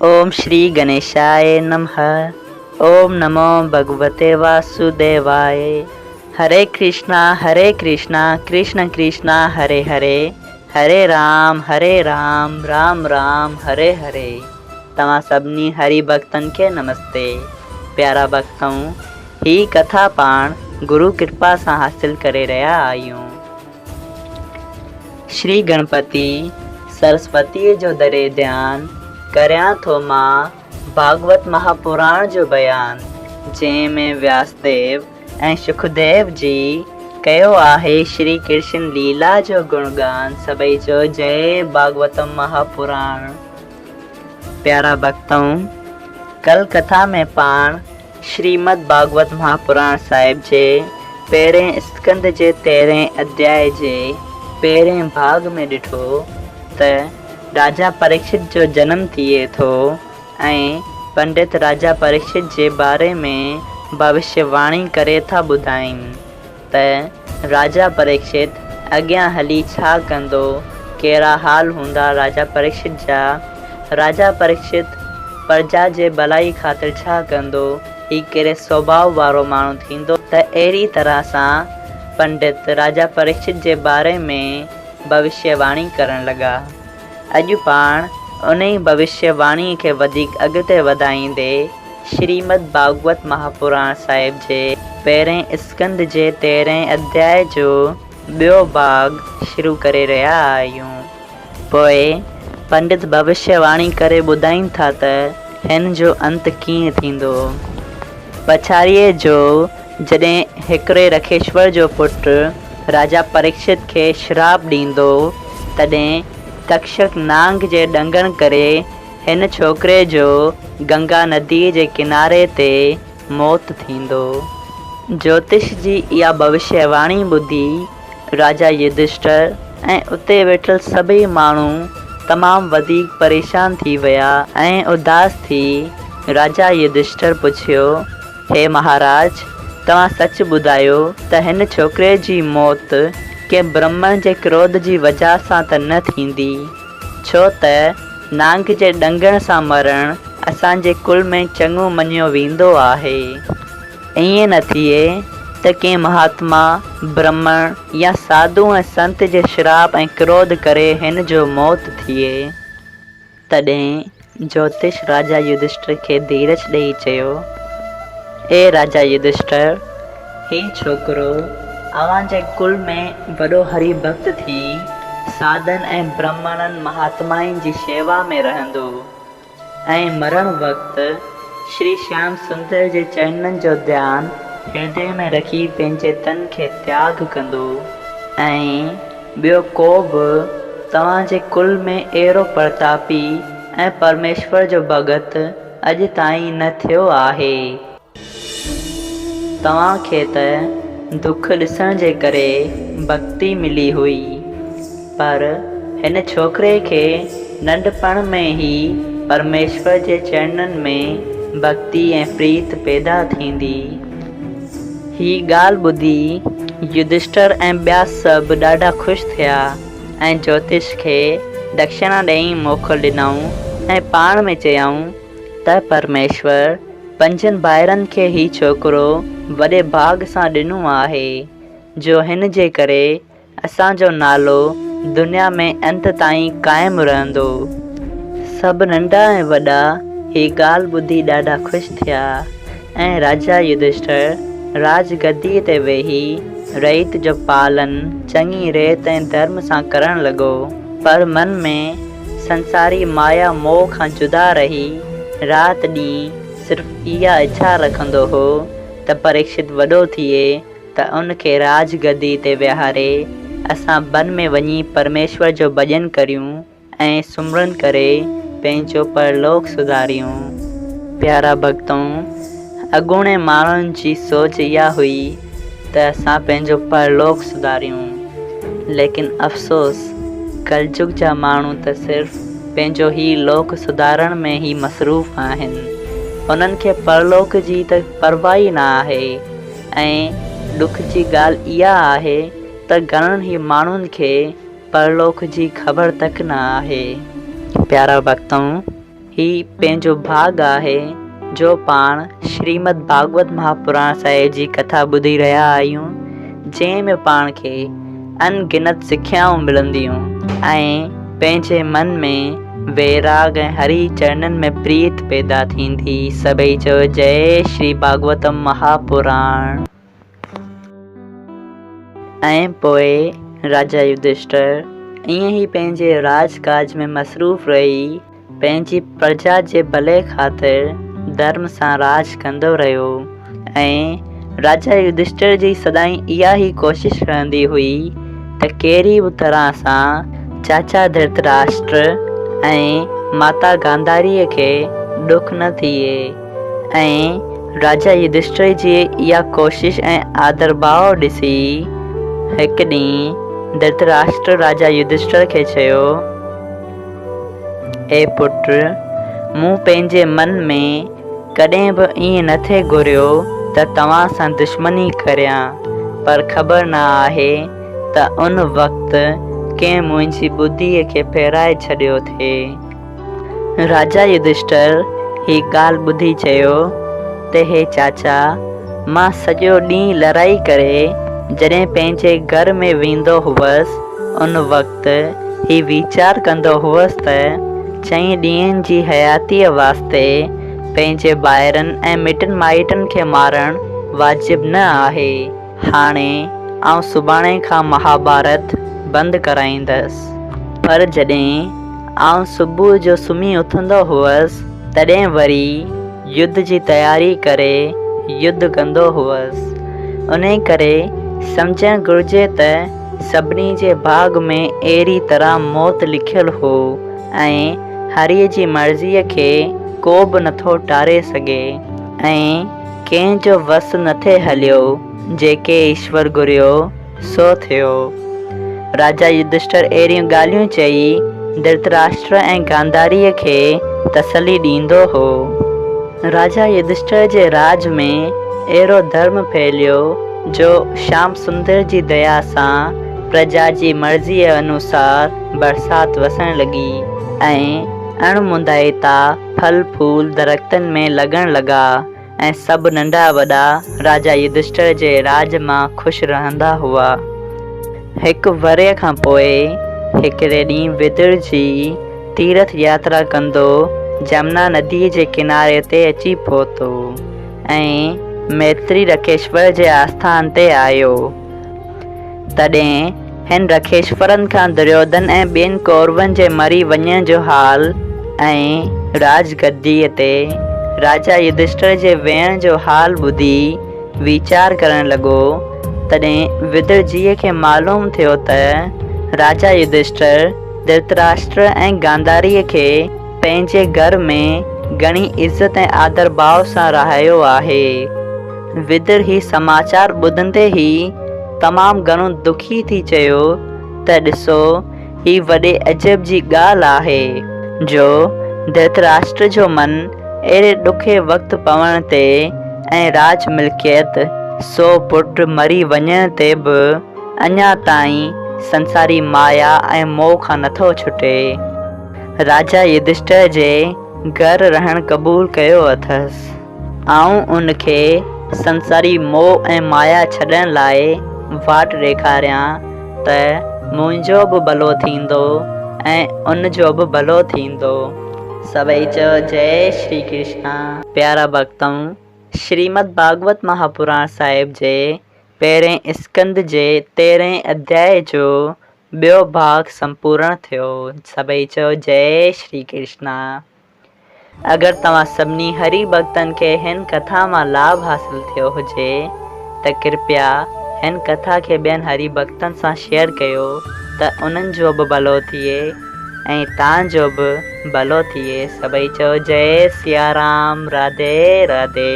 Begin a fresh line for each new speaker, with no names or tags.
اوم شري گنيشاء نمه اوم نمو ڀڳوتي واسوديواء هري ڪرشنا هري ڪرشنا ڪرشن ڪرشنا هري هري هري رام هري رام رام رام هري هري توهان سڀني هري ڀڳتن کي نمستي پيارا ڀڳتؤ هي ڪٿا پاڻ گرو ڪرپا سان حاصل ڪري رهيا آهيون. شري گڻپتي سرسوتيء جو دري ڌيان، ڪريان ٿو مان ڀاڳوت مهاپراڻ جو بيان، جنهن ۾ وياسديو ۽ شڪديو جي ڪيو آهي شري ڪرشن ليلا جو گڻگان، سڀئي چئو جئي ڀاڳوتم مهاپراڻ. پيارا ڀڳتؤ! ڪل ڪٿا ۾ پاڻ شريمد ڀاڳوت مهاپراڻ صاحب جي پهرئين اسڪنڌ جي تيرهين اڌياء جي پهرئين ڀاڳ ۾ ڏٺو ته راجا پريڪشت جو جنم ٿئي ٿو ۽ پنڊت راجا پريڪشت جي باري ۾ ڀوشيه واڻي ڪري ٿا ٻڌائين ته راجا پريڪشت اڳيان هلي ڇا ڪندو، ڪهڙا حال هوندا راجا پريڪشت جا، راجا پريڪشت پرجا جي ڀلائي خاطر ڇا ڪندو، هي ڪهڙي سوڀاء وارو ماڻهو ٿيندو ته اهڙي طرح سان پنڊت راجا پريڪشت جي باري ۾ ڀوشيه واڻي ڪرڻ لڳا. اڄ پاڻ انهي ڀوشيه واڻي کي وڌيڪ اڳتي وڌائيندي شريمد ڀاڳوت مهاپراڻ صاحب جي پهرئين اسڪنڌ جي تيرهين اڌياء جو ٻيو ڀاڳ شروع ڪري رهيا آهيون. پوء پنڊت ڀوشيه واڻي ڪري ٻڌائين ٿا ته هن جو انت ڪيئن ٿيندو. پڇاڙيء جو جڏهن هڪڙي رکيشور جو پٽ راجا پريڪشت کي شراپ ڏيندو، تڏهن تڪشڪ نانگ جي ڏنگڻ ڪري هن ڇوڪري جو گنگا نديء جي ڪناري تي موت ٿيندو. جوتش جي اها ڀوشيه واڻي ٻڌي راجا يڌشٽر ۽ اتي ويٺل سڀئي ماڻهو تمام وڌيڪ پريشان ٿي ويا ۽ اداس ٿي راجا يڌشٽر پڇيو، هي مهاراج! توهان سچ ٻڌايو ته هن ڇوڪري جي موت ڪنهن برهمڻ جي ڪروڌ جي وجهه سان ته نه ٿيندي؟ ڇو ته نانگ جي ڏنگڻ سان مرڻ اسان جي ڪل ۾ چڱو مڃيو ويندو آهي. ائين نه ٿئي ته ڪنهن مهاتما، برهمڻ يا ساڌو ۽ سنت جي شراپ ۽ ڪروڌ ڪري هن جو موت ٿئي. تڏهن جوتش راجا يڌشٽر کي ڌيرج ڏيئي چيو، اي راجا يڌشٽر! هي ڇوڪرو اوهان جي ڪل ۾ وڏو هري ڀڳت ٿي ساڌن ۽ برهمڻن مهاتمائن جي شيوا ۾ رهندو ۽ مرڻ وقت شري شيام سندر جي چرنن جو ڌيان هردي ۾ رکي پنهنجي تن کي تياڳ ڪندو ۽ ٻيو ڪو به توهان جي ڪل ۾ اهڙو پرتاپي ۽ پرميشور جو ڀڳت اڄ تائين نه ٿيو آهي. توهان کي ته دک ڏسڻ جي ڪري ڀڳتي ملي هئي، پر هن ڇوڪري کي ننڍپڻ ۾ ئي پرميشور جي چرنن ۾ ڀڳتي ۽ پريت پيدا ٿيندي. هي ڳالهه ٻڌي يڌشٽر ۽ ٻيا سڀ ڏاڍا خوش ٿيا ۽ جوتش کي دڪشڻا ڏيئي موڪل ڏنائون ۽ پاڻ ۾ چيائون ته پرميشور پنجن ڀائرن کي هي ڇوڪرو وڏي ڀاڳ سان ڏنو آهي، جو هن جي ڪري اسان جو نالو دنيا ۾ انت تائين قائم رهندو. سڀ ننڍا ۽ وڏا هي ڳالهه ٻڌي ڏاڍا خوش ٿيا ۽ راجا يڌشٽر راج گديء تي ويهي رعيت جو پالن چڱي ريت ۽ ڌرم سان ڪرڻ لڳو، پر من ۾ سنساري مايا موهه کان جدا رهي رات ڏينهن صرف اها اڇا رکندو هو ته پريڪشت وڏو ٿئي ته ان کي راج گدي تي ويهاري اسان بن ۾ وڃي پرميشور جو ڀڄن ڪريون ۽ سمرن ڪري پنهنجو پرلوڪ سڌاريون. پيارا ڀڳتؤ! اڳوڻي ماڻهن جي سوچ اها هئي ته اسان پنهنجو پرلوڪ سڌاريون، ليڪن افسوس ڪلجگ جا ماڻهو ته صرف پنهنجو هي لوڪ سڌارڻ ۾ ئي مصروف آهن، انهن کي پرلوڪ جي ته پرواهه ئي نه آهي. ۽ ڏک جي ڳالهه اها آهي ته گهڻن ئي ماڻهن کي پرلوڪ جي خبر تڪ نه آهي. پيارا ڀڳتؤ! هي پنهنجو ڀاڳ آهي جو پاڻ شريمد ڀاڳوت مهاپراڻ صاحب جي ڪٿا ٻڌي رهيا آهيون، جنهن ۾ پاڻ کي ان گنت سکيائون ملنديون ۽ پنهنجي من ۾ ويراڳ ۽ هري چرنن ۾ پريت پيدا ٿيندي. سڀئي چئو جئي شري ڀاڳوتم مهاپراڻ. ۽ پوء راجا يڌشٽر ائين ئي پنهنجي راڄ ڪاڄ ۾ مصروف رهي پنهنجي پرجا جي ڀلي خاطر ڌرم سان راڄ ڪندو رهيو ۽ راجا يڌشٽر جي سدائين اها ئي ڪوشش رهندي هئي ته ڪهڙي به طرح سان چاچا ڌرتراشٽر ۽ ماتا گانڌاريء کي ڏک نه ٿئي. ۽ راجا يڌشٽر جي اها ڪوشش ۽ آدرڀاء ڏسي هڪ ڏينهن ڌرتراشٽر راجا يڌشٽر کي چيو، اي پٽ! مون پنهنجي من ۾ ڪڏهن به ائين نه ٿي گهريو ته توهان سان دشمني ڪريان، پر خبر نه آهي ته ان وقت ڪنهن منهنجي ٻڌيء کي ڦيرائي ڇڏيو ٿئي. راجا يڌشٽر هي ڳالهه ٻڌي چيو ته هي چاچا، مان سڄو ڏينهن لڙائي ڪري جڏهن پنهنجي گهر ۾ ويندو هئس، ان وقت هي ويچار ڪندو هئس ته چئين ڏينهن جي حياتيء واسطي پنهنجي ڀائرن ۽ مٽن مائٽن کي مارڻ واجب نه آهي. هاڻي آئون سڀاڻي کان مهاڀارت بند ڪرائيندس. پر جڏهن آئون صبح جو سمهي اٿندو هئس، تڏهن وري يڌ جي تياري ڪري يڌ ڪندو هئس. انهي ڪري سمجهڻ گهرجي ته سڀني جي ڀاڳ ۾ اهڙي طرح موت لکيل هو ۽ هريء جي مرضيء کي ڪو به نٿو ٽاري سگهي ۽ ڪنهن جو وس نٿي هليو، جيڪي ايشور گهريو، سو ٿيو. راجا يڌشٽر اهڙيون ڳالهيون چئي ڌرتراشٽر ۽ گانڌاريء کي تسلي ڏيندو هو. راجا يڌشٽر جي راڄ ۾ اهڙو ڌرم ڦهليو جو شيام سندر جي ديا سان پرجا جي مرضيء انوسار برسات وسڻ لڳي ۽ اڻ مندائتا ڦل ڦول درختن ۾ لڳڻ لڳا ۽ سڀ ننڍا وڏا راجا يڌشٽر جي راڄ مان خوش رهندا هئا. هڪ ورهيه کان پوء هڪڙي ڏينهن ودر جي تيرٿ ياترا ڪندو جمنا نديء جي ڪناري تي اچي پهتو ۽ ميتري رکيشور جي آسٿان تي آيو. تڏهن هن رکيشورن کان دريوڌن ۽ ٻين ڪورون جي مري وڃڻ جو حال ۽ راڄ گديء تي راجا يڌشٽر جي ويهڻ جو حال ٻڌي ويچار ڪرڻ لڳو. تڏهن ودرجيء کي معلوم ٿيو ته راجا يڌشٽر ڌرتراشٽر ۽ گانڌاريء کي پنهنجي گهر ۾ گهڻي عزت ۽ آدرڀاء سان رهايو آهي. ودر هي سماچار ٻڌندي ئي تمام گهڻو دکي ٿي چيو ته ڏسو هي وڏي عجب جي ڳالهه آهي جو ڌرتراشٽر جو من اهڙي ڏکي وقت پوڻ تي ۽ راڄ ملڪيت سو پٽ مري وڃڻ تي به اڃا تائين سنساري مايا ۽ موهه کان نٿو ڇٽي. راجا يڌشٽر جي گهر رهڻ قبول ڪيو اٿس. آئون ان کي سنساري موهه ۽ مايا ڇڏڻ لاء واٽ ڏيکاريان ته منهنجو به ڀلو ٿيندو ۽ ان جو به ڀلو ٿيندو. سڀئي چئو جئي شري ڪرشنا. پيارا ڀڳتؤ! شريمد ڀاڳوت مهاپراڻ صاحب جي پهرئين اسڪنڌ جي تيرهين اڌيائي جو ٻيو ڀاڳ سمپورڻ ٿيو. سڀئي چئو جئي شري ڪرشنا. اگر توهان سڀني هري ڀڳتن کي هن ڪٿا مان لاڀ حاصل ٿيو هجي ته ڪرپيا هن ڪٿا کي ٻين هري ڀڳتن سان شيئر ڪيو ته انهن جو به ڀلو ٿئي ۽ توهان جو به ڀلو ٿئي سڀئي چئو جئي سيارام راڌي راڌي.